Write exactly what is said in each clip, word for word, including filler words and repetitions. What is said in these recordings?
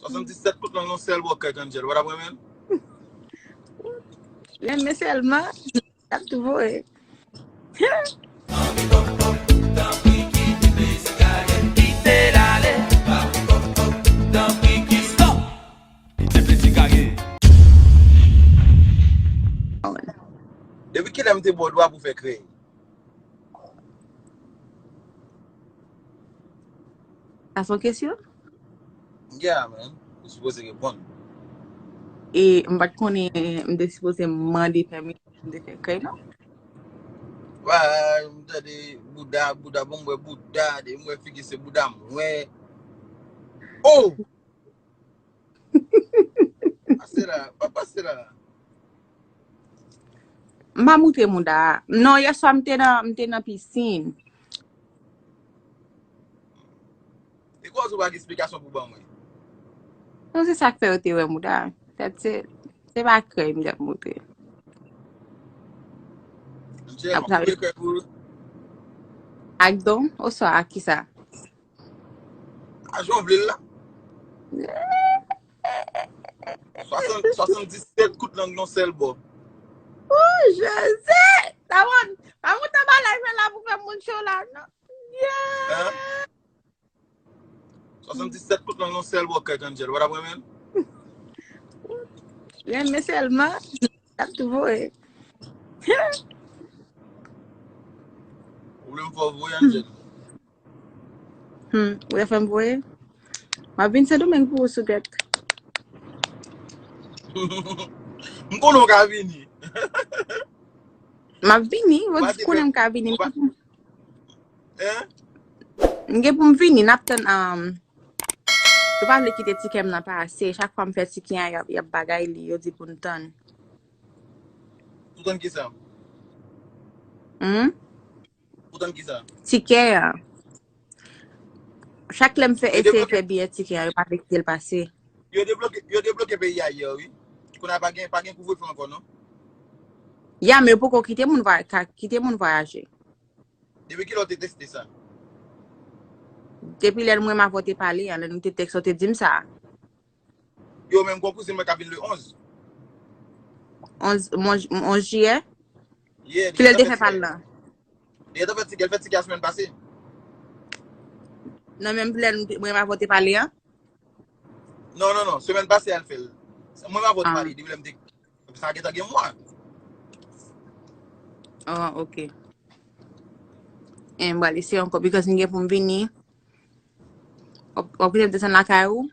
Swasanndisèt kout lang nan sèl bò kèk Angel. Ou pa t ap renmen l? Renmen sèlman, l ap tou voye. Depi kilè m te ba w dwa pou fè krèy? Sa se yon kesyon? Yeah, man. Ou sipoze reponn. E m pa t konnen m te sipoze mande pèmisyon pou m te fè krèy, non? Wa, m tande bouda, bouda, bon, m wè bouda, de m wè figi se bouda m wè. Oh! Pase la, pa pase la. M pa moutre mouda a. Non, yèswa m te nan, m te nan pisin. E koz ou pa gen esplikasyon pou ban mwen? Non, se sa k fè yo te wè mouda a. That's it. Se pa krèy m t ap moutre. Ap sa moutre krèy pou ou? Ak don, oswa ak kisa? A jan w vle l la. Swasann, swasanndisèt kout lang nan sèl bò. Oh, Jezi! Sa wont, pa monte anba live la pou fè moun cho la, non. Yeah! Hein? Swasanndisèt kout lang nan sèl bò kèk Angel. Ou pa t ap renmen l? Renmen sèlman, l ap tou voye. Ou vle m fè w voye, Angel? Hmm, ou vle fè m voye? M ap vin Sendomeng pou ou, Sougèt. M konnen w ka vini. M ap vini, ou di konnen m ka vini. Hein? M gen pou m vini, n ap tann, um, yo pa vle kite tikè m nan pase. Chak fwa m fè tikè a, y ap, y ap bagay li, yo di pou n tann. Pou tann kisa? Hmm? Pou tann kisa? Tikè a. Chak lè m fè eseye fè biyè tikè a, yo pa vle kite l pase. Yo debloke, yo debloke peyi a yè, wi. Kounye a pa gen, pa gen kouvrefe ankò, non. Ya, men yo poko kite moun vwa-, ka kite moun vwayaje. Depi kilè w te teste sa? Depi lè mwen m avè w te pale a, lè nou te tèks, ou te di m sa. Yo menm gon kouzin mwen k ap vin le onz. Onz, onz jiyè? Yeah, kilè l te fè pa l lan? Li gentan fè tikè, l fè tikè a semèn pase. Nan menm lè mwen m avè w te pale an? Non, non, non, semèn pase a l fè l. Mwen m avè w te pale, depi lè m te, sa gentan gen mwa. Oh, ok. E m pral eseye ankò, because m gen pou m vini. W ap, w ap kite m desann lakay ou?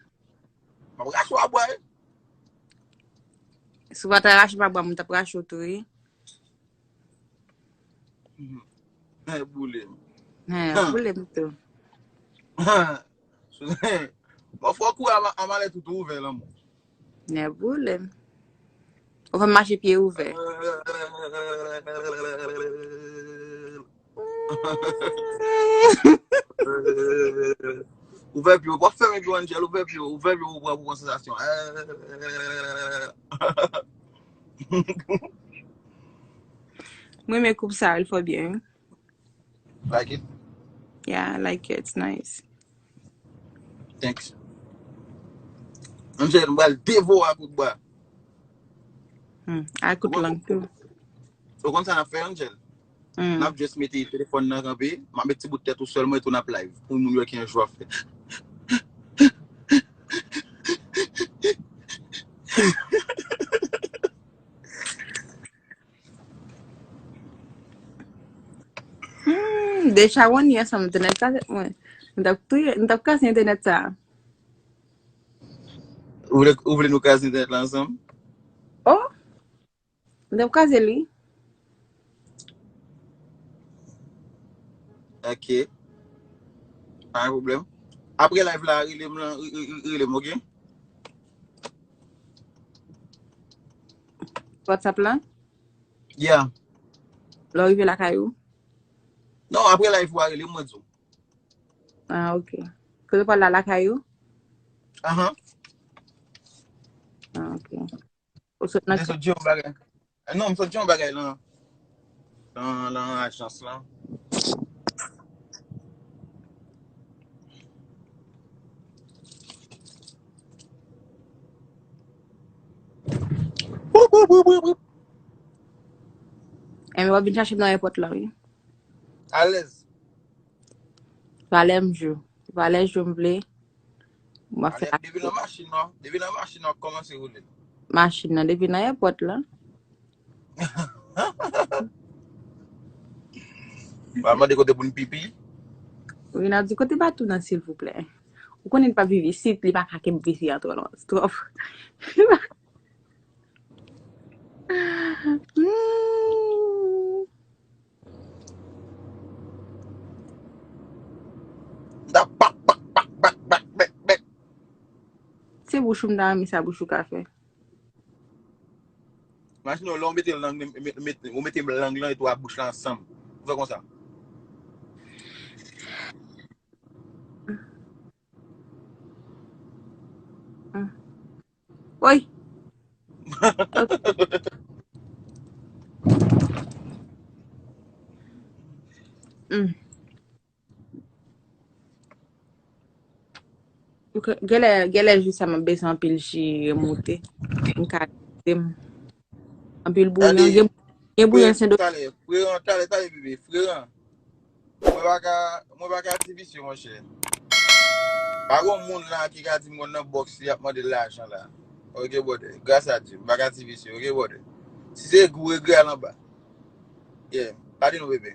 M ap rache w a bwa, wi. Si w pa ta rache m a bwa, m t ap rache w tou, wi. Hen, boule m. Hen, boule m tou. Mwen fè w kouri a ma-, a malèt ou tou ouvè, lanmou. Nè boule m. Ou fè m mache pye ouvè. Ouvè pye w, w ap fèmen pye w, Angel, ouvè pye w, ouvè pye w, w ap pran pou bon sansasyon. M renmen koup sa, l fò byen, wi. Like it? Yeah, I like it. It's nice. Thanks. Angel, m pral devoure a kout bwa. Hmm, a kout lang tou. Ou konn sa n ap fè, Angel? Hmm. N ap just mete telefòn nan kanpe, m ap met ti bout tèt ou sèlman epi n ap live. Pou moun wè ki jan w ap fè. Hmm, de chawony ansanm, entènèt sa, mwen. M t ap touye, m t ap kase entènèt sa. Ou vle, ou vle nou kraze entènèt la ansanm? Oh, m t ap kraze li. Ok. Pa gen pwoblèm. Apre live la, rele m lan, re-, re-, re-, rele m, ok? WhatsApp la? Yeah. Lè w rive lakay ou? Non, apre live ou a rele m, mwen di w. Ah, ok. Kote w pral la, lakay ou? Ahan. Ah, ok. Ou sot nan... M te sot di yon bagay. Non, m sot di yon bagay lan, lan, lan ajans lan. Boup, boup, boup. Enben, w ap vin chache m nan èpòt la, wi. Alèz. Valè m jou. Valè jou m vle. M ap fè. Alèz, depi nan machin nan, depi nan machin nan, kòmanse woule. Machin nan, depi nan èpòt la. Ba mande kote pou n pipi. Wi, n ap di kote batou nan, silvouplè. Ou konnen n pa viv isit, li pa ka kenbe vesi a twò lon-, twò. Hmm. Da pak, pak, pak, pak, pak, bèk, bèk. Se bouch ou m ta renmen sa bouch ou ka fè. Imajine w, lè w mete lang, met, met, ou mete lang lan epi w ak bouch la ansanm. Ou fè konsa. Woy. Hmm. Genlè, genlè jou sa m ap bezwen anpil ji remoute. M ka anpil bouyon. Gen, gen bouyon Sendok. Talè, freran, talè, talè, bebe, freran. Mwen pa ka, mwen pa ka ti visye, monchè. Pa gon moun la ki ka di mwen nan bòks li ap mande lajan la. Ok, brother. Gras a Dye, m pa ka ti visye, ok, brother. Si se gou, regle al anba. Yeah, pa di nou, bebe.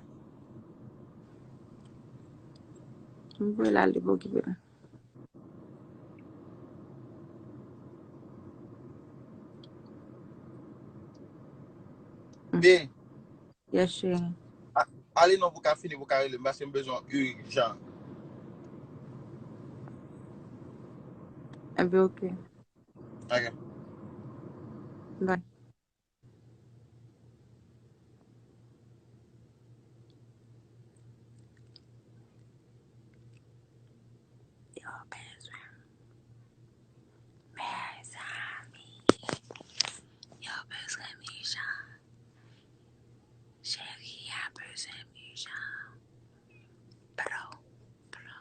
M voye l ale, pa okipe l. Be. Yes, cheri. A-, ale non pou ka fini, pou ka rele m, paske m bezwen w ijan. Enben, ok. Ok. Bye. Yo bezwen m. Mezanmi. Yo bezwen m ijan. Cheri a bezwen m ijan. Bro, bro,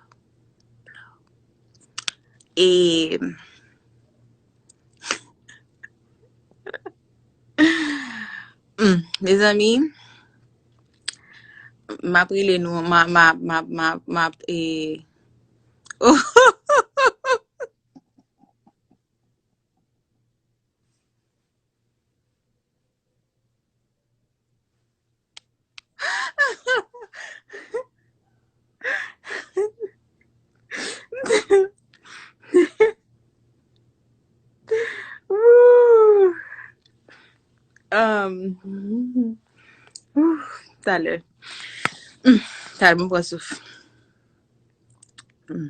bro. E Hmm, mezanmi, m ap rele nou, m a, m a, m a, m a, m a, e, Woo! Um, woo, talè. Mm, talè, mwen pran souf. Mm.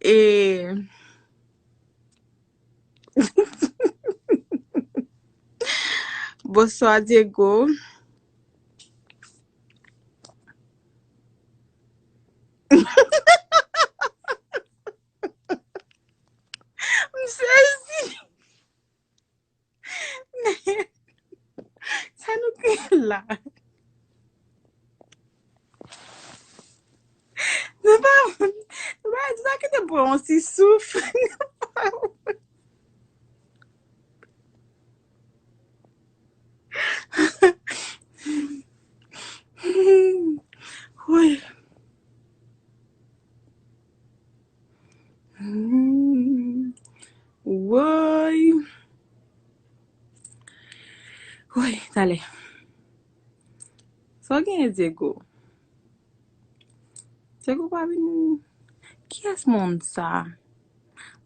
E Bonswa, Diego. M sezi. Sa nou gen la? Nou pa, nou pa di sa, kite m pran yon ti souf. Woy. Hmm. Woy. Woy, talè. Sa w genyen, Diego? Diego pa vin. Kiyès moun sa?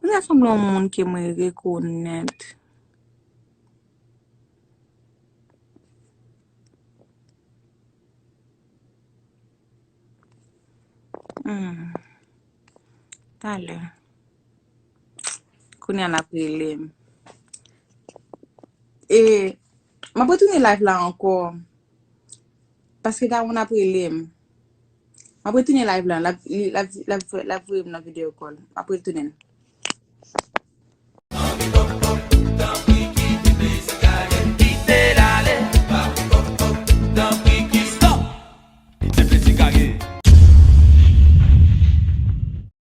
Moun sa sanble yon moun ke mwen rekonèt. Hmm. Talè. Kounye a n ap rele m. E, m ap retounen live la ankò. Paske Dawon ap rele m. M ap retounen live la. L ap, li, l ap, l ap, l ap voye m nan video call. M ap retounen.